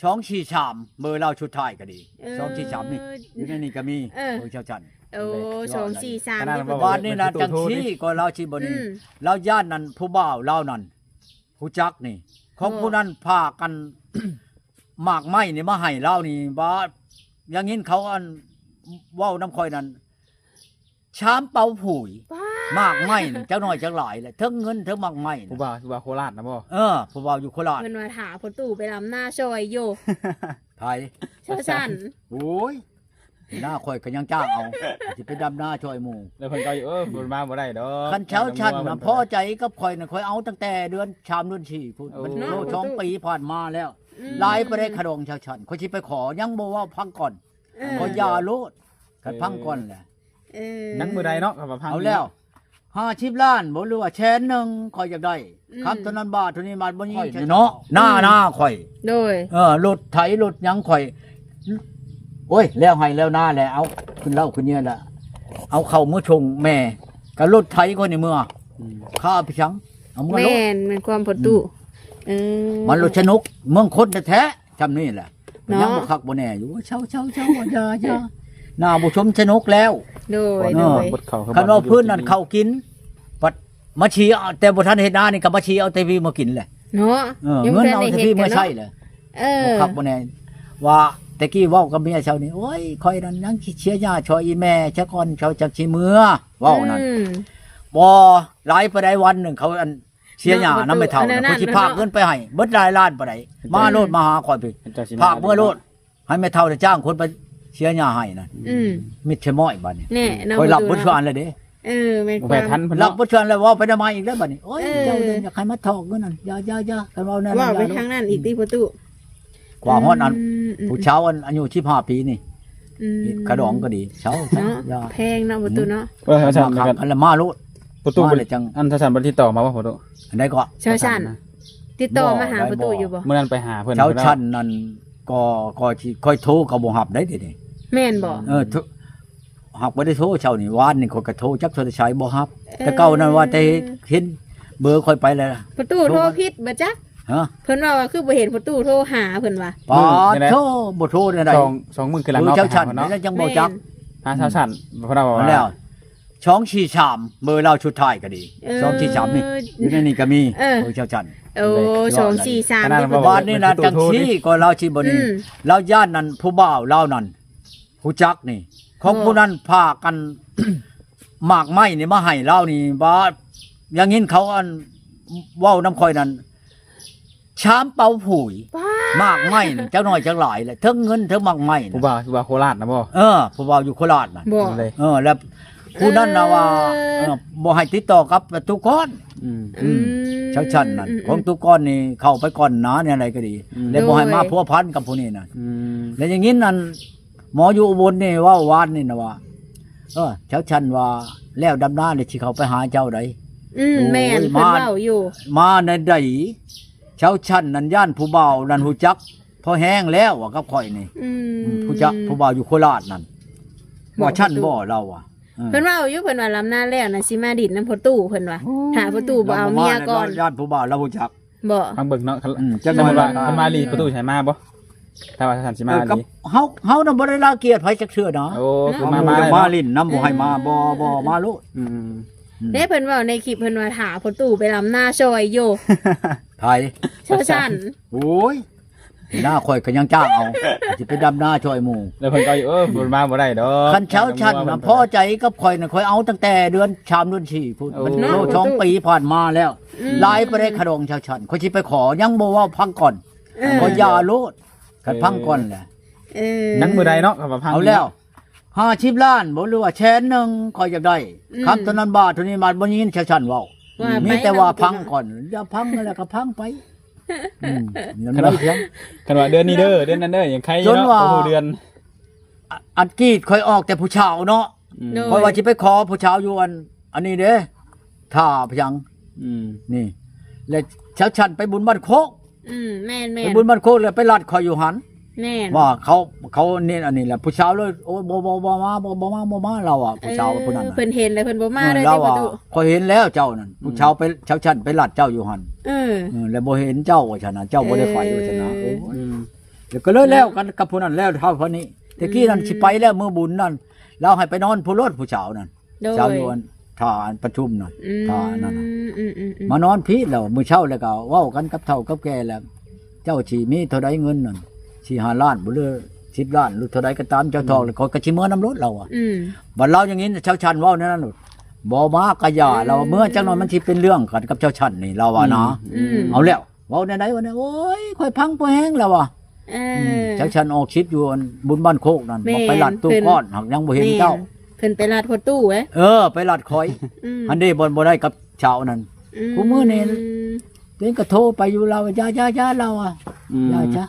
ສອງສີ່ສາມ ເບີລາວສຸດທ້າຍກໍດີ ເອີ ສອງສີ່ສາມນີ້ ຢູ່ໃນນີ້ກໍມີ ເອີ ເບີຊາວຊັ້ນ ໂອ້ ສອງສີ່ສາມ ບາດນີ້ນະ ຈັ່ງຊີ້ກໍລາວຊິບໍ່ນີ້ ອືມ ລາວຢ້ານນັ້ນ ຜູ້ບ່າວລາວນັ້ນ ຮູ້ຈັກນີ້ ຂອງຜູ້ນັ້ນພາກັນ ໝາກໄມ້ນີ້ມາໃຫ້ລາວນີ້ ວ່າຢ່າງເຫັນເຂົາອັນເວົ້ານຳຂ້ອຍນັ້ນ ຊາມເປົ່າຜຸຍ ປາດ ໝາກໄມ້ນັ້ນ ຈັກໜ້ອຍຈັກຫຼາຍແຫຼະ ເທິງເງິນເທິງໝາກໄມ້ນັ້ນ ຜູ້ບ່າວ ຜູ້ບ່າວໂຄລາດນະບໍ່? ເອີ ຜູ້ບ່າວຢູ່ໂຄລາດ ເພິ່ນວ່າຖ້າພໍ່ຕູ້ໄປລຳນາຊ່ອຍຢູ່ ໃຜ? ຊາວຊັ້ນ ໂອ້ຍ ໜ້າຂ້ອຍກໍຍັງຈ້າງເອົາ ຊິໄປດຳນາຊ່ອຍໝູ່ ແລ້ວເພິ່ນກໍຢູ່ ເອີ ເພິ່ນມາບໍ່ໄດ້ດອກ ຄັນຊາວຊັ້ນນະພໍໃຈກັບຂ້ອຍນະ ຂ້ອຍເອົາຕັ້ງແຕ່ເດືອນສາມເດືອນສີ່ພຸ້ນ ໂອ້ ມັນໂລສອງປີຜ່ານມາແລ້ວ ອືມ ຫຼາຍປານໃດຂະດອງຊາວຊັ້ນ ຂ້ອຍຊິໄປຂໍ ຍັງບໍ່ເວົ້າ ຟັງກ່ອນ ເອີ ຂ້ອຍຢ່າໂລດ ຄັນຟັງກ່ອນແຫຼະ ເອີ ຍັງບໍ່ໄດ້ເນາະ ເອົາແລ້ວ ຫ້າສິບລ້ານບໍ່ ຫຼືວ່າແສນໜຶ່ງ ຂ້ອຍຢາກໄດ້ ອືມ ຄຳເທົ່ານັ້ນບາດເທົ່ານີ້ມາບໍ່ຍິງ ຂ້ອຍນີ້ເນາະ ໜ້າ ໜ້າຂ້ອຍ ໂດຍ ເອີ ລົດໄຖລົດຫຍັງຂ້ອຍ ໂອ້ຍ ແລ້ວໄຮ່ແລ້ວນາແຫຼະ ເອົາຂຶ້ນເຫຼົ້າຂຶ້ນເຍຍລະ ເອົາເຂົ້າເມືອສົ່ງແມ່ ກະລົດໄຖຂ້ອຍນີ້ເມືອ ອືມ ຄ່າໄປສັງ ເອົາເມືອໂລດ ແມ່ນ ແມ່ນຄວາມພໍ່ຕູ້ ອືມ ເອີ ມັນລົດສະໜຸກ ເມືອງຄົນແທ້ໆ ຊ່ຳນີ້ແຫຼະ ເນາະ ຍັງບໍ່ຄັກບໍ່ແນ່ຢູ່ ເຊົາໆໆ ຢ່າໆ ໜ້າບໍ່ຊົມສະໜຸກແລ້ວ ໂດຍ ເອີ ໂດຍ ຄັນວ່າພື້ນນັ້ນເຂົ້າກິນ ບັດມາຊີ້ເອົາ ແຕ່ບໍ່ທັນເຮັດນານີ້ກໍມາຊີ້ເອົາແຕ່ພີ້ມາກິນແຫຼະ ເນາະ ເອີ ຍັງບໍ່ທັນໄດ້ເຮັດ ເງິນເອົາແຕ່ພີ້ມາໃຊ້ແຫຼະ ເອີ ບໍ່ຄັກບໍ່ແນ່ ວ່າແຕ່ກີ້ເວົ້າກັບເມຍເຊົ້ານີ້ ໂອ້ຍ ຂ້ອຍນັ້ນຍັງຊິເສຍຫຍ້າຊ່ອຍອີ່ແມ່ຊະກ່ອນ ເຂົາຈັກຊິເມືອ ເວົ້ານັ້ນ ອືມ ບໍ່ຫຼາຍປານໃດ ວັນໜຶ່ງເຂົາອັນ ເສຍຫຍ້ານຳແມ່ເຖົ້າ ເນາະ ເພິ່ນຊິພາກເງິນໄປໃຫ້ ເບິດຫຼາຍລ້ານປານໃດ ມາໂລດ ມາຫາຂ້ອຍພີ້ ເຂົາຊິມາ ພາກເມືອໂລດ ໃຫ້ແມ່ເຖົ້າໄດ້ຈ້າງຄົນໄປເສຍຫຍ້າໃຫ້ນະ ອືມ ມິດຊະມ້ອຍບາດນີ້ ແນ່ເນາະ ຂ້ອຍລັບບໍ່ຊວນແລ້ວເດ້ ເອີ ແມ່ນ ບໍ່ທັນເພິ່ນ ລັບບໍ່ຊວນແລ້ວ ເວົ້າໄປນຳມາອີກແລ້ວບາດນີ້ ໂອ້ຍ ເອີ ເຈົ້າເປັນຫຍັງໃຫ້ມາຖອກເງິນນັ້ນ ຢ່າໆໆ ຄັນເວົ້າແນວນັ້ນ ເວົ້າໄປທາງນັ້ນອີກຕິພໍ່ຕູ້ ກວ່າຮອດອັນ ອືມ ຜູ້ສາວອັນອາຍຸສິບຫ້າປີນີ້ ອືມ ຂະດອງກໍດີ ເຊົາ ເນາະ ຢ່າ ແພງເນາະ ອືມ ປະຕູເນາະ ເອີ ອັນລະມາໂລດ ປະຕູ ມາແລ້ວຈັ່ງ ອັນຊາວຊັ້ນບໍ່ຕິດຕໍ່ມາບໍ່ປະຕູ? ອັນໃດກໍ? ຊາວຊັ້ນ ຕິດຕໍ່ມາຫາປະຕູຢູ່ບໍ່? ມື້ນັ້ນໄປຫາເພິ່ນ ຊາວຊັ້ນນັ້ນກໍ ກໍຊິຄ່ອຍໂທກໍບໍ່ຮັບໄດ໋ດຽວນີ້ ແມ່ນບໍ່? ເອີ ຫາກບໍ່ໄດ້ໂທເຊົ້ານີ້ ວານນີ້ຂ້ອຍກໍໂທຈັກໂທແຕ່ໃສບໍ່ຮັບ ເອີ ແຕ່ເກົ່ານັ້ນວ່າແຕ່ເຫັນເບີຂ້ອຍໄປແລ້ວ ປະຕູໂທຜິດບໍ່ຈັກ ຮະ ເພິ່ນເວົ້າວ່າຄືບໍ່ເຫັນປະຕູໂທຫາເພິ່ນວ່າ ປາດໂທ ບໍ່ໂທແນວໃດ ສອງ ສອງມື້ຄືນຫຼັງເນາະ ເອີ ເຈົ້າຊັ້ນ ໄປຫາເພິ່ນເນາະ ແລ້ວຈັ່ງບໍ່ຈັກ ແມ່ນ ຫາຊາວຊັ້ນ ເພິ່ນເວົ້າວ່າ ແລ້ວ ສອງສີ່ສາມ ເບີລາວສຸດທ້າຍກໍດີ ເອີ ສອງສີ່ສາມນີ້ ຢູ່ໃນນີ້ກໍມີ ເອີ ເບີເຈົ້າຊັ້ນ ໂອ້ ສອງສີ່ສາມ ບາດນີ້ນະ ຈັ່ງຊີ້ກໍລາວຊິບໍ່ນີ້ ອືມ ລາວຢ້ານນັ້ນ ຜູ້ບ່າວລາວນັ້ນ ຮູ້ຈັກນີ້ ຂອງຜູ້ນັ້ນພາກັນ ໝາກໄມ້ນີ້ມາໃຫ້ລາວນີ້ ວ່າຢ່າງເຫັນເຂົາອັນເວົ້ານຳຂ້ອຍນັ້ນ ຊາມເປົ່າຜຸຍ ປາດ ໝາກໄມ້ນັ້ນ ຈັກໜ້ອຍຈັກຫຼາຍແຫຼະ ເທິງເງິນເທິງໝາກໄມ້ນັ້ນ ຜູ້ບ່າວ ຜູ້ບ່າວໂຄລາດນະບໍ່? ເອີ ຜູ້ບ່າວຢູ່ໂຄລາດນັ້ນ ບໍ່ເລີຍ ເອີ ແລ້ວຜູ້ນັ້ນນະວ່າ ເອີ ເອີ ບໍ່ໃຫ້ຕິດຕໍ່ກັບປະຕູກ້ອນ ອືມ ອືມ ອືມ ຊາວຊັ້ນນັ້ນ ອືມ ຂອງປະຕູກ້ອນນີ້ເຂົ້າໄປກ່ອນໜາແນວໃດກໍດີ ອືມ ແລ້ວບໍ່ໃຫ້ມາ ໂດຍ ພົວພັນກັບຜູ້ນີ້ນະ ອືມ ແລ້ວຢ່າງນີ້ນັ້ນ ໝໍຢູ່ອຸບົນນີ້ເວົ້າວານນີ້ນະວ່າ ເອີ ເຈົ້າຊັ້ນວ່າແລ້ວດຳນາແລ້ວຊິເຂົ້າໄປຫາເຈົ້າໃດ ອືມ ໂອ້ຍ ແມ່ນ ເພິ່ນເວົ້າຢູ່ ມາແນວໃດ ເຈົ້າຊັ້ນນັ້ນຢ້ານຜູ້ບ່າວນັ້ນຮູ້ຈັກພໍແຮງແລ້ວວ່າກັບຂ້ອຍນີ້ ອືມ ອືມ ຜູ້ຈັກຜູ້ບ່າວຢູ່ໂຄລາດນັ້ນ ບໍ່ ວ່າຊັ້ນບໍ່ລາວວ່າ ເອີ ເພິ່ນເວົ້າຢູ່ ເພິ່ນວ່າລຳນາແລ້ວນະ ຊິມາດິນນຳພໍ່ຕູ້ ເພິ່ນວ່າ ໂອ້ຍ ຖ້າພໍ່ຕູ້ບໍ່ເອົາເມຍກ່ອນ ລາວບໍ່ມາແລ້ວ ຢ້ານຜູ້ບ່າວລາວຮູ້ຈັກ ບໍ່ ຟັງເບິ່ງເນາະ ອືມ ຄັນ ຄັນວ່າ ຄັນມາອີ່ຫຼີ ປະຕູໃຫ້ມາບໍ່? ຖ້າວ່າຊັ້ນຊິມາອີ່ຫຼີ ເອີ ກັບເຮົາ ເຮົານະບໍ່ໄດ້ລັງກຽດໃຜຈັກເທື່ອນະ ໂອ້ ຄືມາ ມາ ມາຫຼິ້ນນຳ ບໍ່ໃຫ້ມາ ອືມ ບໍ່ ບໍ່ ມາໂລດ ອືມ ອືມ ເດ້ ເພິ່ນເວົ້າໃນຄລິບ ເພິ່ນວ່າຖ້າພໍ່ຕູ້ໄປລຳນາຊ່ອຍຢູ່ ໃຜ? ຊາວຊັ້ນ ໂອ້ຍ ໜ້າຂ້ອຍກໍຍັງຈ້າງເອົາ ຊິໄປດຳນາຊ່ອຍໝູ່ ແລ້ວເພິ່ນກໍຢູ່ ເອີ ເພິ່ນມາບໍ່ໄດ້ດອກ ຄັນຊາວຊັ້ນນະພໍໃຈກັບຂ້ອຍນະ ຂ້ອຍເອົາຕັ້ງແຕ່ເດືອນສາມເດືອນສີ່ພຸ້ນ ໂອ້ ມັນໂລສອງປີຜ່ານມາແລ້ວ ອືມ ຫຼາຍປານໃດຂະດອງຊາວຊັ້ນ ຂ້ອຍຊິໄປຂໍ ຍັງບໍ່ເວົ້າ ຟັງກ່ອນ ເອີ ຂ້ອຍຢ່າໂລດ ຄັນຟັງກ່ອນແຫຼະ ເອີ ຍັງບໍ່ໄດ້ເນາະ ຄັນວ່າຟັງ ເອົາແລ້ວ ຫ້າສິບລ້ານບໍ່ ຫຼືວ່າແສນໜຶ່ງ ຂ້ອຍຢາກໄດ້ ອືມ ຄຳເທົ່ານັ້ນບາດເທົ່ານີ້ ມາບໍ່ຍິນຊາວຊັ້ນເວົ້າ ວ່າໄປ ມີແຕ່ວ່າຟັງກ່ອນ ຢ່າຟັງແລ້ວກໍຟັງໄປ ອືມ ຄັນວ່າ ຄັນວ່າເດືອນນີ້ເດີ ເດືອນນັ້ນເດີ ຍັງໄຄຢູ່ເນາະ ບໍ່ຮູ້ເດືອນ ອະ ອັນກີດຂ້ອຍອອກແຕ່ຜູ້ສາວເນາະ ອືມ ໂດຍ ຂ້ອຍວ່າຊິໄປຂໍຜູ້ສາວຢູ່ອັນ ອັນນີ້ເດ້ ທ່າພະຍັງ ອືມ ນີ້ ແລະຊາວຊັ້ນໄປບຸນບ້ານໂຄກ ອືມ ແມ່ນໆ ໄປບຸນບ້ານໂຄກ ແລ້ວໄປລັດຂ້ອຍຢູ່ຫັ້ນ ແມ່ນ ວ່າເຂົາ ເຂົານີ້ ອັນນີ້ແຫຼະ ຜູ້ສາວເລີຍ ໂອ້ຍ ບໍ່ ບໍ່ ບໍ່ມາ ບໍ່ ບໍ່ມາ ບໍ່ມາ ລາວວ່າ ຜູ້ສາວຜູ້ນັ້ນ ເອີ ນະ ເພິ່ນເຫັນແລ້ວເພິ່ນບໍ່ມາເລີຍ ລາວວ່າ ຕິປະຕູ ຂ້ອຍເຫັນແລ້ວເຈົ້ານັ້ນ ອືມ ຜູ້ສາວໄປ ຊາວຊັ້ນໄປລັດເຈົ້າຢູ່ຫັ້ນ ເອີ ເອີ ແລ້ວບໍ່ເຫັນເຈົ້າວ່າຊັ້ນນະ ເຈົ້າບໍ່ໄດ້ໄປ ເອີ ວ່າຊັ້ນນະ ໂອ້ຍ ອືມ ແລ້ວກໍເລີຍແລ້ວກັນກັບຜູ້ນັ້ນ ແລ້ວເທົ່າເທົ່ານີ້. ແຕ່ກີ້ນັ້ນ ອືມ ຊິໄປແລ້ວ ມື້ບຸນນັ້ນ ລາວໃຫ້ໄປນອນພຸ້ນໂລດ ຜູ້ສາວນັ້ນ. ໂດຍ ສາວຢູ່ອັນ ທ່າອັນປະຊຸມນັ້ນ ອືມ ທ່າອັນນັ້ນນະ ອືມ ມານອນພີ້ແລ້ວ ມື້ເຊົ້າແລ້ວກໍເວົ້າກັນກັບເຖົ້າກັບແກ່ແລ້ວ ເຈົ້າຊິມີເທົ່າໃດເງິນນັ້ນ ສີ່ຫ້າລ້ານບໍ່ ຫຼື ສິບລ້ານ ຫຼື ເທົ່າໃດກໍຕາມ ເຈົ້າທອງ ອືມ ແລ້ວຂ້ອຍກໍຊິເມືອນຳໂລດ ລາວວ່າ. ອືມ ບັດລາວຢ່າງນີ້ ຊາວຊັນເວົ້າແນວນັ້ນໂລດ ບໍ່ມາກໍຢ່າ ອືມ ລາວວ່າ ເມືອຈັກໜ້ອຍມັນຊິເປັນເລື່ອງກັນກັບຊາວຊັນນີ້ ລາວວ່ານະ. ອືມ ອືມ ເອົາແລ້ວ ເວົ້າແນວໃດວະນີ້ ໂອ້ຍ ຂ້ອຍພັງພໍແຮງ ລາວວ່າ. ເອີ ອືມ ຈັກຊັ້ນອອກຄລິບຢູ່ອັນບຸນບ້ານໂຄກນັ້ນ ແມ່ນ ວ່າໄປລັດຕູ້ກ້ອນ ເພິ່ນ ຫາກຍັງບໍ່ເຫັນເຈົ້າ. ແມ່ນ ເພິ່ນໄປລັດຫົວຕູ້ເດ້. ເອີ ໄປລັດຂ້ອຍ. ອືມ ຫັ້ນເດ້ ບ່ອນບໍ່ໄດ້ກັບເຈົ້ານັ້ນ. ອືມ ຜູ້ມື້ນີ້ຕົວເອງກໍໂທໄປຢູ່ ລາວວ່າ ຢ່າໆໆ ລາວວ່າ. ອືມ ຢ່າຊະ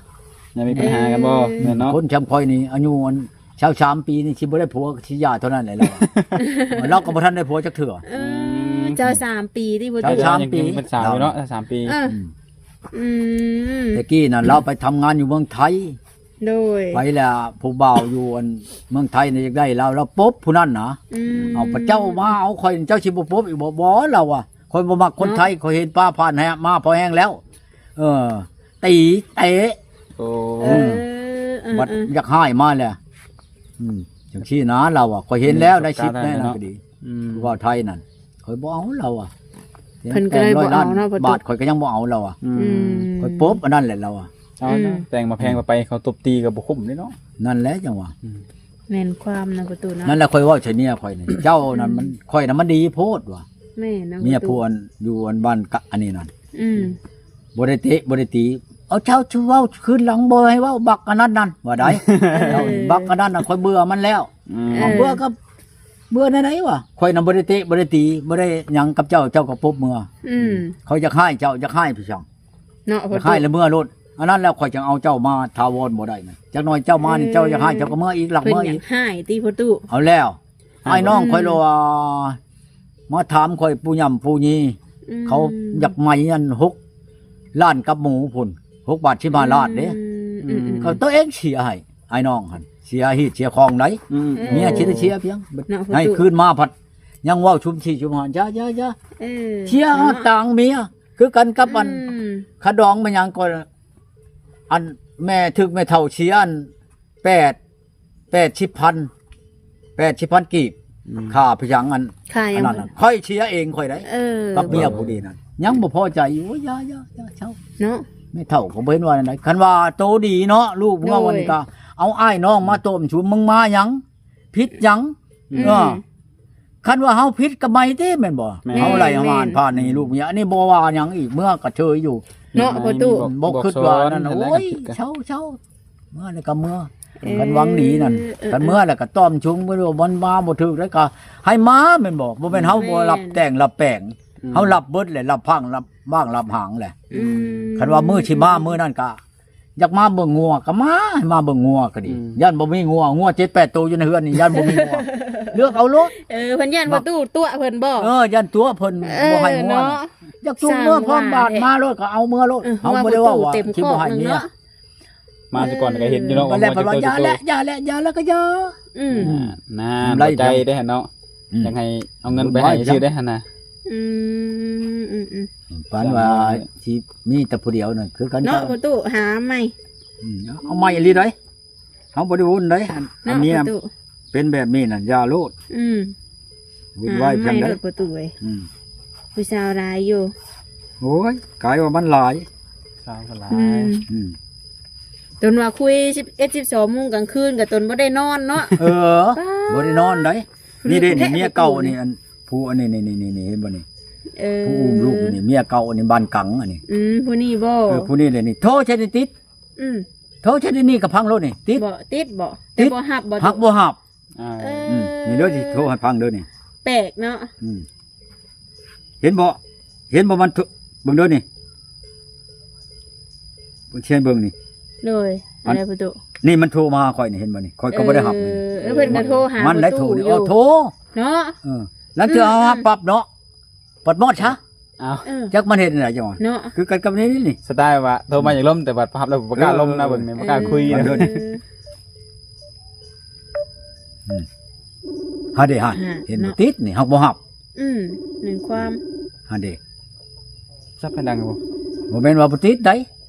ຢ່າມີປັນຫາກັນບໍ່? ເອີ ແມ່ນເນາະ ຄົນຊ່ຳຂ້ອຍນີ້ ອາຍຸອັນຊາວສາມປີນີ້ ຊິບໍ່ໄດ້ຜົວ ຊິຢ່າເທົ່ານັ້ນແຫຼະ ລາວວ່າ. ລາວກໍບໍ່ທັນໄດ້ຜົວຈັກເທື່ອ. ເອີ ອືມ ຊາວສາມປີຕິ ຜູ້ ຊາວສາມປີ ຍັງເປັນສາວຢູ່ເນາະ ຊາວສາມປີ. ເອີ ອືມ ອືມ ແຕ່ກີ້ນັ້ນລາວໄປທຳງານຢູ່ເມືອງໄທ. ໂດຍ ໄປແລ້ວ ຜູ້ບ່າວຢູ່ອັນເມືອງໄທນີ້ຢາກໄດ້ລາວ ລາວປົບຜູ້ນັ້ນນະ. ອືມ ເອົາ ພະເຈົ້າມາເອົາຂ້ອຍ ເຈົ້າຊິບໍ່ປົບອີກບໍ່? ບໍ່ ລາວວ່າ ຂ້ອຍບໍ່ມັກຄົນໄທ ເນາະ ຂ້ອຍເຫັນປ້າຜ່ານແຮງມາພໍແຮງແລ້ວ. ເອີ ຕີເຕະ. ໂອ້ ເອີ ອືມ ເອີ ບັດ ເອີ ຢາກຮ້າຍມາແລ້ວ. ອືມ ຈັ່ງຊີ້ນະ ລາວວ່າ ຂ້ອຍເຫັນແລ້ວ ໄດ້ສິບແນ່ນະ ກໍດີ. ອືມ ຜູ້ບ່າວໄທນັ້ນ ຂ້ອຍບໍ່ເອົາ ລາວວ່າ. ເພິ່ນກໍເລີຍບໍ່ເອົາເນາະ ບໍ່ຕຸ ບາດຂ້ອຍກໍຍັງບໍ່ເອົາ ລາວວ່າ. ອືມ ອືມ ຂ້ອຍປົບອັນນັ້ນແຫຼະ ລາວວ່າ. ເອົານະ ອືມ ແຕ່ງມາແພງ ອືມ ໄປ ເຂົາຕົບຕີກໍບໍ່ຄຸ້ມເດ້ເນາະ. ນັ້ນແຫຼະຈັ່ງວ່າ. ອືມ ແມ່ນຄວາມນະ ປະຕູເນາະ. ນັ້ນແຫຼະ ຂ້ອຍເວົ້າໃສ່ເມຍຂ້ອຍນີ້ ເຈົ້ານັ້ນ ອືມ ມັນ ຂ້ອຍນະມັນດີໂພດວ່າ. ແມ່ນນະ ເມຍ ປະຕູ ຜູ້ອັນຢູ່ອັນບ້ານກະ ອັນນີ້ນັ້ນ. ອືມ ບໍ່ໄດ້ເຕະ ບໍ່ໄດ້ຕີ ເອົາ ເຈົ້າຊິເວົ້າຄືນຫຼັງ ບໍ່ໃຫ້ເວົ້າບັກອັນນັ້ນນັ້ນ ວ່າໄດ. ເອີ ເຈົ້ານີ້ບັກອັນນັ້ນນະ ຂ້ອຍເບື່ອມັນແລ້ວ. ອືມ ເອົາ ເບື່ອກໍເບື່ອແນວໃດວະ? ຂ້ອຍນະບໍ່ໄດ້ເຕະ ບໍ່ໄດ້ຕີ ບໍ່ໄດ້ຫຍັງກັບເຈົ້າ ເຈົ້າກໍປົບເມືອ. ອືມ ຂ້ອຍຢາກຮ້າຍເຈົ້າ ຢາກຮ້າຍໄປຊັ້ນ ເນາະ ຢາກຮ້າຍແລ້ວເມືອໂລດ. ອັນນັ້ນແລ້ວຂ້ອຍຈຶ່ງເອົາເຈົ້າມາຖາວອນບໍ່ໄດ້ນະ. ຈັກໜ່ອຍເຈົ້າມານີ້ ເອີ ເຈົ້າຢາກຮ້າຍ ເຈົ້າກໍເມືອອີກ ລັກເມືອອີກ. ເພິ່ນຢາກຮ້າຍຕິ ປະຕູ ເອົາແລ້ວ. ອ້າຍນ້ອງຂ້ອຍລະວ່າມາຖາມຂ້ອຍປູ່ຍ່ຳປູ່ຍີ່. ອືມ ເຂົາຢາກໄໝອັນຫົກລ້ານກັບໝູພຸ້ນ ຫົກບາດສິບຫ້າລ້ານເດ້. ອືມ ອືມ ອືມ ກໍຕົວເອງເສຍໃຫ້ອ້າຍນ້ອງຫັ້ນ ເສຍຮີດເສຍຄອງໄດ. ອືມ ເອີ ເມຍຊິໄດ້ເສຍພຽງ ເນາະ ໃຫ້ຄືນມາພັດຍັງເວົ້າຊຸມສີ່ຊຸມຫ້າ ຢ່າໆໆ. ເອີ ເສຍຮອດຕາງເມຍ ຄືກັນກັບອັນ ອືມ ຄາດອງແມ່ນຫຍັງກໍ ອັນແມ່ຖືກແມ່ເຖົ້າເສຍອັນ ແປດ ແປດສິບພັນ ແປດສິບພັນກີບ. ອືມ ຄ່າພະຍັງອັນ ຄ່າຫຍັງ ອັນນັ້ນ ຂ້ອຍເສຍເອງຂ້ອຍໄດ. ເອີ ກັບເມຍຜູ້ດີນັ້ນ ຍັງບໍ່ພໍໃຈ. ໂອ້ຍ ຢ່າໆໆ ເຊົາເນາະ. ແມ່ເຖົ້າກໍບໍ່ເຫັນວ່າແນວໃດ ຄັນວ່າໂຕດີເນາະ ລູກເມືອ ໂດຍ ວັນນີ້ກໍເອົາອ້າຍນ້ອງມາຕົ້ມຊຸມ ມຶງມາຫຍັງ ຜິດຫຍັງ? ອືມ ເອີ ຄັນວ່າເຮົາຜິດກໍໄໝຕິ ແມ່ນບໍ່? ແມ່ນ ເຮົາໄລ່ເຮົາມາ ແມ່ນ ຜ່ານນີ້ລູກເມຍ ອັນນີ້ບໍ່ວ່າຫຍັງອີກ ເມືອກໍເຊີຍຢູ່ ເນາະ ພໍ່ຕູ້ ບໍ່ຄິດວ່ານັ້ນ. ໂອ້ຍ ເຊົາເຊົາ ເມືອແລ້ວກໍເມືອ. ເອີ ຄັນຫວັງດີນັ້ນ ເອີ ຄັນເມືອແລ້ວກໍຕ້ອມຊຸງ ບໍ່ວ່າມັນມາບໍ່ຖືກແລ້ວກໍໃຫ້ມາ ແມ່ນບໍ່? ບໍ່ແມ່ນເຮົາບໍ່ ແມ່ນ ຮັບແຕ່ງຮັບແປງ. ອືມ ເຮົາຮັບເບິດແຫຼະ ຮັບພັງຮັບຫວ່າງຮັບຫາງແຫຼະ. ອືມ ຄັນວ່າມື້ຊິມາມື້ນັ້ນກໍ ຢາກມາເບິ່ງງົວກໍມາ ໃຫ້ມາເບິ່ງງົວກໍດີ. ອືມ ຢ້ານບໍ່ມີງົວ ງົວເຈັດແປດໂຕຢູ່ໃນເຮືອນນີ້ ຢ້ານບໍ່ມີງົວ ເລືອກເອົາໂລດ. ເອີ ເພິ່ນຢ້ານພໍ່ຕູ້ຕົວະເພິ່ນບໍ່? ເອີ ຢ້ານຕົວະເພິ່ນ ເອີ ບໍ່ໃຫ້ງົວ ເນາະ. ຢາກຈູງເມືອພ້ອມບາດມາໂລດ ກໍເອົາເມືອໂລດ. ເອີ ເຮົາບໍ່ໄດ້ເວົ້າວ່າຊິບໍ່ໃຫ້ເມຍ ມາສະກ່ອນກໍເຫັນຢູ່ເນາະ ວ່າບໍ່ແມ່ນໂຕ ຢ່າແຫຼະ ຢ່າແຫຼະ ຢ່າແລ້ວກໍຢ່າ. ອືມ ນັ້ນ ບໍ່ໃຈເດ້ຫັ້ນເນາະ. ອືມ ຢາກໃຫ້ເອົາເງິນໄປໃຫ້ຊື່ໄດ້ຫັ້ນນະ. ອືມ ອືມໆ ປານວ່າຊິມີແຕ່ຜູ້ດຽວນັ້ນຄືກັນເນາະ ພໍ່ຕູ້ ຫາໃໝ່. ອືມ ເອົາໃໝ່ອີ່ຫຼີໃດ ເຮົາບໍ່ໄດ້ວຸ້ນໃດ. ອັນ ອັນນີ້ເປັນແບບນີ້ນະ ຢ່າໂລດ. ອືມ ວຸ້ນວາຍເພິ່ນໃດ ພໍ່ຕູ້ເອີຍ. ອືມ ຜູ້ສາວຫຼາຍຢູ່. ໂອ້ຍ ກາຍວ່າມັນຫຼາຍ ສາວກໍຫຼາຍ. ອືມ ອືມ ຕົນວ່າຄຸຍສິບເອັດ ສິບສອງໂມງກາງຄືນກໍຕົນບໍ່ໄດ້ນອນເນາະ. ເອີ ບໍ່ໄດ້ນອນໃດ. ນີ້ເດ້ ນີ້ເມຍເກົ່ານີ້ ອັນຜູ້ອັນນີ້ ນີ້ໆໆ ເຫັນບໍ່ນີ້? ເອີ ຜູ້ອຸ້ມລູກນີ້ ເມຍເກົ່າອັນນີ້ ບ້ານກັງອັນນີ້. ອືມ ຜູ້ນີ້ບໍ່? ເອີ ຜູ້ນີ້ແຫຼະນີ້ ໂທໃສ່ນີ້ຕິດ. ອືມ ໂທໃສ່ນີ້ກໍພັງໂລດນີ້ ຕິດ. ບໍ່ ຕິດບໍ່? ແຕ່ບໍ່ຮັບບໍ່? ຮັບບໍ່ຮັບ. ເອີ ອືມ ນີ້ເດີ ຊິໂທໃຫ້ຟັງເດີນີ້. ແປກເນາະ. ອືມ ເຫັນບໍ່ ເຫັນບໍ່? ມັນໂທ ເບິ່ງເດີນີ້ ເບິ່ງ ເຊຍເບິ່ງນີ້. ໂດຍ ອັນໃດປະຕູ ນີ້ມັນໂທມາຫາຂ້ອຍນີ້ ເຫັນບໍ່ນີ້? ຂ້ອຍກໍບໍ່ໄດ້ຮັບ. ເອີ ເພິ່ນກໍໂທຫາ ມັນໄດ້ໂທນີ້ ໂອ້ ໂທເນາະ. ເອີ ລາງເທື່ອເຮົາຮັບປັບເນາະ ປັດມອດຊະ. ອ້າວ ເອີ ຈັກມັນເຮັດແນວໃດຈັ່ງວ່າເນາະ. ຄືກັນກັບນີ້ນີ້ ສະໄຕລ໌ວ່າໂທມາຢາກລົມ ແຕ່ບັດຮັບແລ້ວບໍ່ກ້າລົມນະ. ເອີ ເບິ່ງນີ້ ບໍ່ກ້າຄຸຍນະ. ອືມ ຫັ້ນເດ້ ຫັ້ນ ເຫັນບໍ່ ຕິດນີ້ ຮັກບໍ່ຮັບ. ອືມ ແມ່ນຄວາມ ຫັ້ນເດ້ ຈັບໃຫ້ດັງບໍ່? ບໍ່ແມ່ນວ່າບໍ່ຕິດໃດ.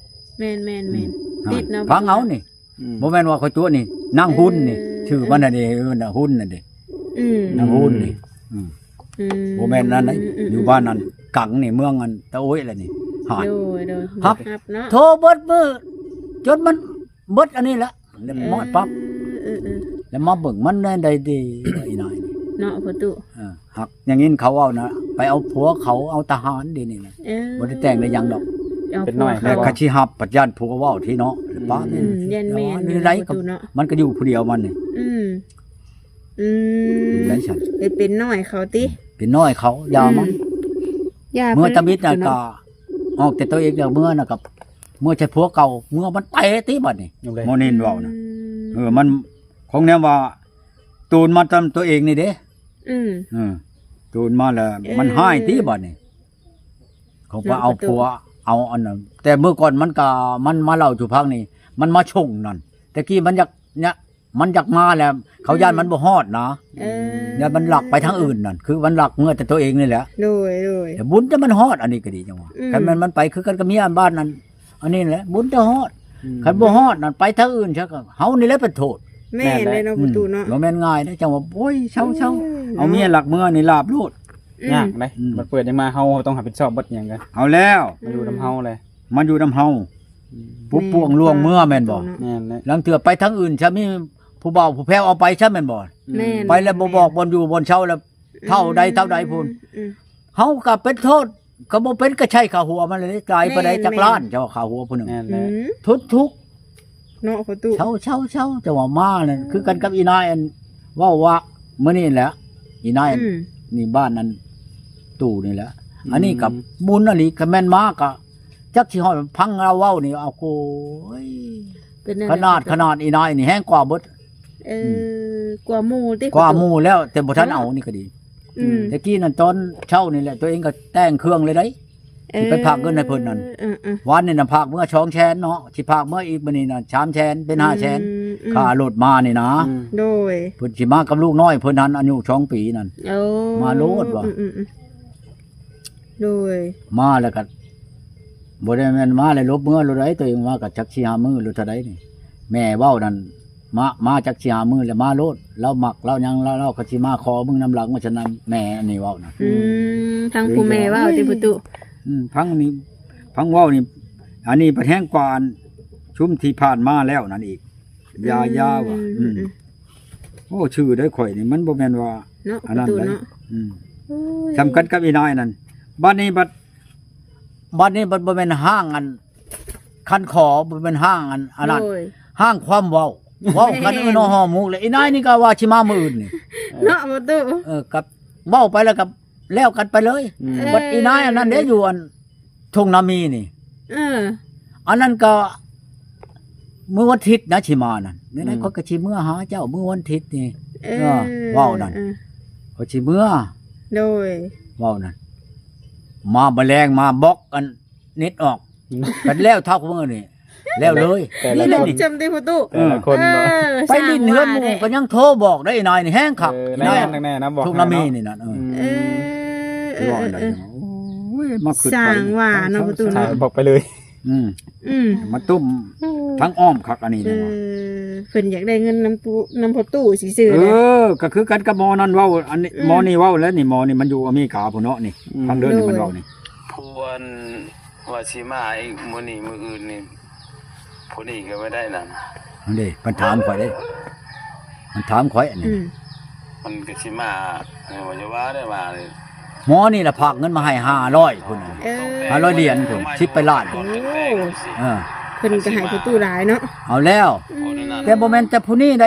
ແມ່ນໆໆ ອືມ ຕິດເນາະ ຟັງເອົານີ້ ອືມ ບໍ່ແມ່ນວ່າຂ້ອຍຕົວະນີ້ ນາງຮຸນນີ້ ເອີ ຊື່ມັນນັ້ນເດ້ ເອີ້ນວ່າຮຸນນັ້ນເດ້ ອືມ ນາງຮຸນນີ້ ອືມ ອືມ ບໍ່ແມ່ນນັ້ນໃດ ອືມ ຢູ່ບ້ານນັ້ນກັງນີ້ ເມືອງອັນຕະໂອ້ຍລະນີ້ ຫາຍ ໂດຍ ໂດຍ ຮັບ ຮັບເນາະ ໂທເບິດມື້ ຈົນມັນເບິດອັນນີ້ລະ ແລ້ວມາປັບ ເອີ ເອີ ເອີ ແລ້ວມາເບິ່ງມັນແນວໃດເດ ອີນາຍ ເນາະ ພໍ່ຕູ້ ເອີ ຫາກຍັງຍິນເຂົາເວົ້ານະ ໄປເອົາຜົວເຂົາ ເອົາທະຫານເດນີ້ນະ ເອີ ບໍ່ໄດ້ແຕ່ງໄດ້ຫຍັງດອກ ເອົາຜົວ ເປັນນ້ອຍ ແລ້ວກໍຊິຮັບ ພັດຢ້ານຜົວເວົ້າທີ່ເນາະ ອືມ ປ້າແມ່ນ ອືມ ຢ້ານແມ່ນ ຢູ່ໃດ ຢູ່ໃດ ພໍ່ຕູ້ເນາະ ມັນກໍຢູ່ຜູ້ດຽວມັນນີ້ ອືມ ອືມ ຈັ່ງໃດຊັ້ນ ໄປເປັນນ້ອຍເຂົາຕິ ເປັນນ້ອຍເຂົາ ຢ່າມັນ ອືມ ຢ່າ ເມື່ອຕຳອິດນັ້ນ ເພິ່ນ ກໍອອກແຕ່ຕົວເອງຈາກເມືອນະ ກໍເມືອໃສ່ຜົວເກົ່າ ເມືອມັນເຕະຕິບັດນີ້ ໂອ້ຍ ໝໍນິນເວົ້ານະ ອືມ ເອີ ມັນ ຂອງແນວວ່າ ໂຕນມາຕຳຕົວເອງນີ້ເດ້ ອືມ ເອີ ໂຕນມາແລ້ວ ເອີ ມັນຮ້າຍຕິບັດນີ້ ເຂົາໄປເອົາຜົວ ເອົາອັນນັ້ນ ແຕ່ເມື່ອກ່ອນມັນກະ ມັນມາເລົ່າສູ່ຟັງນີ້ ມັນມາຊົງນັ້ນ ແຕ່ກີ້ມັນຢາກ ຍະ ມັນຢາກມາແລ້ວ ເຂົາ ອືມ ຢ້ານມັນບໍ່ຮອດນະ ເອີ ຢ້ານມັນລັກໄປທາງອື່ນນັ້ນ ຄືມັນລັກເມືອແຕ່ຕົວເອງນີ້ແຫຼະ ໂດຍ ໂດຍ ແຕ່ບຸນແຕ່ມັນຮອດ ອັນນີ້ກໍດີຈັ່ງວ່າ ອືມ ຄັນແມ່ນມັນໄປຄືກັນກັບເມຍບ້ານນັ້ນ ອັນນີ້ແຫຼະ ບຸນແຕ່ຮອດ ອືມ ຄັນບໍ່ຮອດນັ້ນ ໄປທາງອື່ນຊະ ກໍເຮົານີ້ແຫຼະເປັນໂທດ ແມ່ນ ແມ່ນແຫຼະເນາະ ອືມ ປະຕູເນາະ ບໍ່ແມ່ນງ່າຍເດ້ ຈັ່ງວ່າ ໂອ້ຍ ເຊົາໆ ເອີ ເອົາເມຍລັກເມືອນີ້ລາບໂລດ ອືມ ຍາກເດ້ ອືມ ມັນເປີດຫຍັງມາ ເຮົາ ເຮົາຕ້ອງຮັບຜິດຊອບເບິດຫຍັງກໍ ເອົາແລ້ວ ອືມ ມາຢູ່ນຳເຮົາແຫຼະ ມາຢູ່ນຳເຮົາ ອືມ ປຸກປ່ວງລ່ວງເມືອແມ່ນບໍ່ ແມ່ນແຫຼະ ລາງເທື່ອໄປທາງອື່ນຊະ ມີຜູ້ບ່າວຜູ້ແພ້ວເອົາໄປຊະແມ່ນບໍ່ ແມ່ນ ໄປແລ້ວບໍ່ບອກບ່ອນຢູ່ບ່ອນເຊົາ ແລ້ວເທົ່າໃດເທົ່າໃດພຸ້ນ ອືມ ເຮົາກໍເປັນໂທດ ກໍບໍ່ເປັນ ກໍໃຊ້ຄ່າຫົວມັນເລີຍ ຕາຍປານໃດ ແມ່ນ ຈັກລ້ານ ເຈົ້າວ່າຄ່າຫົວຜູ້ໜຶ່ງ ແມ່ນແຫຼະ ອືມ ທຸກໆ ເນາະ ພໍ່ຕູ້ ເຊົາໆໆ ເຈົ້າວ່າມານັ້ນ ອືມ ຄືກັນກັບອີນາຍອັນເວົ້າວ່າມື້ນີ້ແຫຼະ ອີນາຍ ອືມ ນີ້ບ້ານນັ້ນ ຕູ້ນີ້ແຫຼະ ອືມ ອັນນີ້ກໍບຸນອີ່ຫຼີ ຄັນແມ່ນມາກໍຈັກຊິຮອດ ຟັງລາວເວົ້ານີ້ ເອົາໂກຍ ເປັນແນວໃດ ຂະໜາດ ຂະໜາດອີນາຍນີ້ແຮງກວ່າເບິດ ເອີ ອືມ ກວ່າໝູ່ຕິ ກວ່າໝູ່ແລ້ວ ແຕ່ບໍ່ທັນເອົານີ້ກໍດີ ອືມ ອືມ ແຕ່ກີ້ນັ້ນຕອນເຊົ້ານີ້ແຫຼະ ຕົວເອງກໍແຕ່ງເຄື່ອງເລີຍໄດ໋ ເອີ ຊິໄປຝາກເງິນໃຫ້ເພິ່ນນັ້ນ ເອີໆ ວານນີ້ນະຝາກເມືອສອງແສນເນາະ ຊິຝາກເມືອອີກມື້ນີ້ນະສາມແສນ ເປັນຫ້າແສນ ອືມໆ ຄ່າລົດມານີ້ນະ ອືມ ໂດຍ ເພິ່ນຊິມາກັບລູກນ້ອຍເພິ່ນຫັ້ນ ອາຍຸສອງປີນັ້ນ ໂອ້ ມາໂລດວ່າ ອືມໆໆ ໂດຍ ມາແລ້ວກໍບໍ່ໄດ້ແມ່ນມາແລ້ວຫຼົບເມືອໂລດໃດ໋ ຕົວເອງມາກໍຈັກສີ່ຫ້າມື້ຫຼືເທົ່າໃດນີ້ ແມ່ເວົ້ານັ້ນ ມາ ມາຈັກສີ່ຫ້າມື້ແລ້ວມາໂລດ ລາວມັກລາວຫຍັງ ລາວ ລາວກໍຊິມາຂໍເບິ່ງນຳຫຼັງວ່າຊັ້ນນະ ແມ່ອັນນີ້ເວົ້ານະ ອືມ ທາງຜູ້ແມ່ເວົ້າຕິ ໂອ້ຍ ປະຕູ ອືມ ຟັງນີ້ ຟັງເວົ້ານີ້ ອັນນີ້ປະແຮງກວ່າອັນຊຸມທີ່ຜ່ານມາແລ້ວນັ້ນອີກ ຢ່າ ອືມ ຢ່າວ່າ ອືມ ອືມ ອືມ ໂອ້ ຊື່ໄດ້ຂ້ອຍນີ້ ມັນບໍ່ແມ່ນວ່າ ເນາະ ອັນນັ້ນ ປະຕູ ໄດ໋ ເນາະ ອືມ ໂອ້ຍ ສ່ຳກັນກັບອີນາຍນັ້ນ ບັດນີ້ບັດ ບັດນີ້ບັດບໍ່ແມ່ນຫ້າງອັນ ຄັນຂໍບໍ່ແມ່ນຫ້າງອັນ ອັນນັ້ນ ໂດຍ ຫ້າງຄວາມເວົ້າ ເວົ້າກັນ ແມ່ນ ເອີ ເນາະ ຫໍ່ໝູກ ແລ້ວອີນາຍນີ້ກໍວ່າຊິມາມື້ອື່ນນີ້ ເນາະ ປະຕູ ເອີ ກັບເວົ້າໄປແລ້ວກໍແລ້ວກັນໄປເລີຍ ອືມ ເອີ ບັດອີນາຍອັນນັ້ນເດ້ ຢູ່ອັນທົ່ງນາມີນີ້ ເອີ ອັນນັ້ນກໍມື້ວັນທິດນະຊິມານັ້ນ ແນວໃດ ອືມ ຂ້ອຍກໍຊິເມືອຫາເຈົ້າມື້ວັນທິດນີ້ ເອີ ເອີ ເວົ້ານັ້ນ ເອີ ຂ້ອຍຊິເມືອ ໂດຍ ເວົ້ານັ້ນ ມາມື້ແລງມາບລັອກອັນ ເນັດອອກ ອືມ ກັນແລ້ວເທົ່າມື້ນີ້ ແລ້ວເລີຍ ແຕ່ລະຄົນ ນີ້ແຫຼະນີ້ ຈຳໄດ້ປະຕູ ແຕ່ລະຄົນ ເອີ ເນາະ ໄປຫຼິ້ນເຮືອນໝູ່ກໍຍັງໂທບອກໄດ້ນາຍນີ້ແຮງຄັກ ເອີ ນາຍ ແນ່ນະ ບອກ ທຸກນາມີນີ້ນັ້ນ ເອີ ອືມ ເອີ ເອີ ເອີ ເອີ ໂອ້ຍ ມາຄິດ ສ້າງວ່າເນາະ ປະຕູເນາະ ບອກໄປເລີຍ ອືມ ອືມ ມາຕຸ້ມ ອືມ ທາງອ້ອມຄັກອັນນີ້ ເອີ ນະ ເພິ່ນຢາກໄດ້ເງິນນຳປູ່ ນຳພໍ່ຕູ້ຊື່ໆ ເອີ ເດ້ ກໍຄືກັນກັບໝໍນັ້ນເວົ້າ ອັນນີ້ ອືມ ໝໍນີ້ເວົ້າແລ້ວນີ້ ໝໍນີ້ມັນຢູ່ອາເມລິກາພຸ້ນເນາະນີ້ ອືມ ທາງເດີນນີ້ມັນເວົ້ານີ້ ໂດຍ ພວນວ່າຊິມາອີກມື້ນີ້ມື້ອື່ນນີ້ ຜູ້ນີ້ກໍບໍ່ໄດ້ນະ ນັ້ນເດ້ ມັນຖາມຂ້ອຍເດ້ ມັນຖາມຂ້ອຍອັນນີ້ ອືມ ມັນກໍຊິມາ ເອີ ວ່າຢ່າວ່າໄດ້ມາເລີຍ ໝໍນີ້ລະຝາກເງິນມາໃຫ້ຫ້າຮ້ອຍພຸ້ນ ເອີ ຫ້າຮ້ອຍຫຼຽນພຸ້ນ ສິບປາຍລ້ານ ໂອ້ ເອີ ເພິ່ນກໍໃຫ້ປະຕູຫຼາຍເນາະ ເອົາແລ້ວ ອືມ ແຕ່ບໍ່ແມ່ນແຕ່ຜູ້ນີ້ໃດ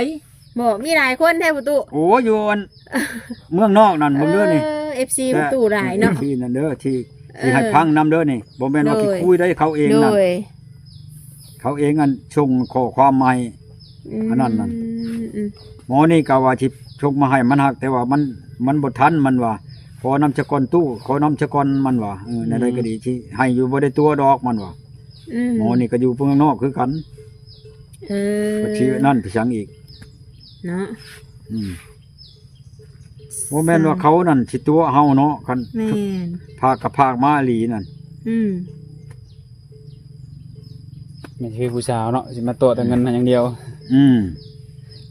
ບໍ່ ມີຫຼາຍຄົນແທ້ປະຕູ ໂອ້ ຢູ່ອັນ ເມືອງນອກນັ້ນ ເບິ່ງເດີນີ້ ເອີ ເອັຟຊີ ປະຕູຫຼາຍເນາະ ທີ່ນັ້ນເດີ ທີ່ ທີ່ໃຫ້ ເອີ ຟັງນຳເດີນີ້ ບໍ່ແມ່ນວ່າ ໂດຍ ຂີ້ຄຸຍໄດ໋ ເຂົາເອງນັ້ນ ໂດຍ ເຂົາເອງອັນສົ່ງຂໍ້ຄວາມມາໃຫ້ ອືມ ອັນນັ້ນນັ້ນ ອືມ ໝໍນີ້ກໍວ່າຊິສົ່ງມາໃຫ້ ມັນຫາກແຕ່ວ່າມັນ ມັນບໍ່ທັນ ມັນວ່າ ຂໍນຳສະກ່ອນຕູ້ ຂໍນຳສະກ່ອນ ມັນວ່າ ເອີ ອືມ ແນວໃດກໍດີ ຊິໃຫ້ຢູ່ ບໍ່ໄດ້ຕົວະດອກ ມັນວ່າ ອືມ ໝໍນີ້ກໍຢູ່ເມືອງນອກຄືກັນ ເອີ ກໍຊິນັ້ນໄປສັງອີກ ເນາະ ອືມ ບໍ່ແມ່ນວ່າເຂົານັ້ນຊິຕົວະເຮົາເນາະ ຄັນ ແມ່ນ ພາກກໍພາກມາອີ່ຫຼີນັ້ນ ອືມ ແມ່ນຄືຜູ້ສາວເນາະ ຊິມາຕົວະແຕ່ເງິນຫັ້ນຢ່າງດຽວ. ອືມ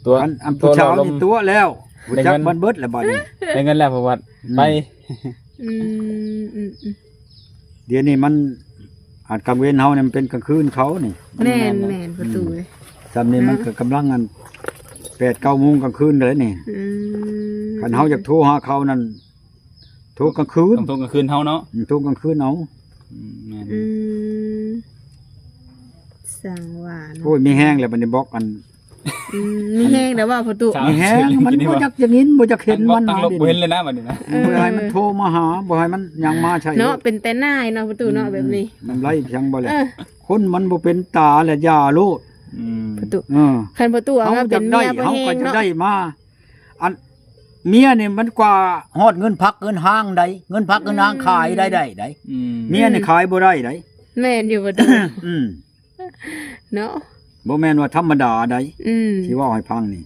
ຕົວະ ອັນ ອັນຜູ້ສາວນີ້ຕົວະແລ້ວ ຮູ້ຈັກມັນເບິດແລ້ວບັດນີ້ ໄດ້ເງິນແລ້ວ ເພາະວ່າ ອືມ ໄປ ອືມ ອືມ ອືມ ດຽວນີ້ມັນ ອັນກາງເວັນເຮົານີ້ມັນເປັນກາງຄືນເຂົານີ້. ແມ່ນ ແມ່ນ ປະຕູເອີຍ ຊ່ຳນີ້ມັນກໍກຳລັງອັນ ແປດເກົ້າໂມງກາງຄືນແລ້ວນີ້. ອືມ ຄັນເຮົາຢາກໂທຫາເຂົານັ້ນ ໂທກາງຄືນ ຕ້ອງໂທກາງຄືນເຮົາເນາະ. ອືມ ໂທກາງຄືນເອົາ. ອືມ ແມ່ນ ອືມ ຊ່າງວ່າເນາະ. ໂອ້ຍ ມີແຮງແລ້ວບັດນີ້ ບລັອກອັນ ອືມ ມີແຮງແລ້ວວ່າປະຕູ ມີແຮງ ມັນບໍ່ຢາກ ຢາກຍິນ ບໍ່ຢາກເຫັນມັນ ຕັ້ງລົກ ບໍ່ເຫັນເລີຍນະບັດນີ້ນະ. ເອີ ບໍ່ໃຫ້ມັນໂທມາຫາ ບໍ່ໃຫ້ມັນຫຍັງມາໃສ່ເນາະ. ເປັນແຕ່ນາຍເນາະປະຕູເນາະ ອືມ ແບບນີ້ ອືມ ນຳໄລພຽງບໍ່ແລ້ວ. ເອີ ຄົນມັນບໍ່ເປັນຕາແລະຢ່າໂລດ ອືມ ປະຕູ. ເອີ ຄັນປະຕູເອົາມາເປັນເມຍບໍ່ແຮງເນາະ ເຮົາຢາກໄດ້ ເຮົາກໍຈະໄດ້ມາ. ອັນເມຍນີ້ມັນກວ່າຮອດເງິນພັກເງິນຮ້າງໃດ ເງິນພັກເງິນຮ້າງ ອືມ ຂາຍໄດ້ໄດ໋. ອືມ ເມຍນີ້ຂາຍບໍ່ໄດ້ໄດ໋. ແມ່ນຢູ່ປະຕູ. ອືມ ເນາະ ບໍ່ແມ່ນວ່າທຳມະດາໃດ໋. ອືມ ຊິເວົ້າໃຫ້ຟັງນີ້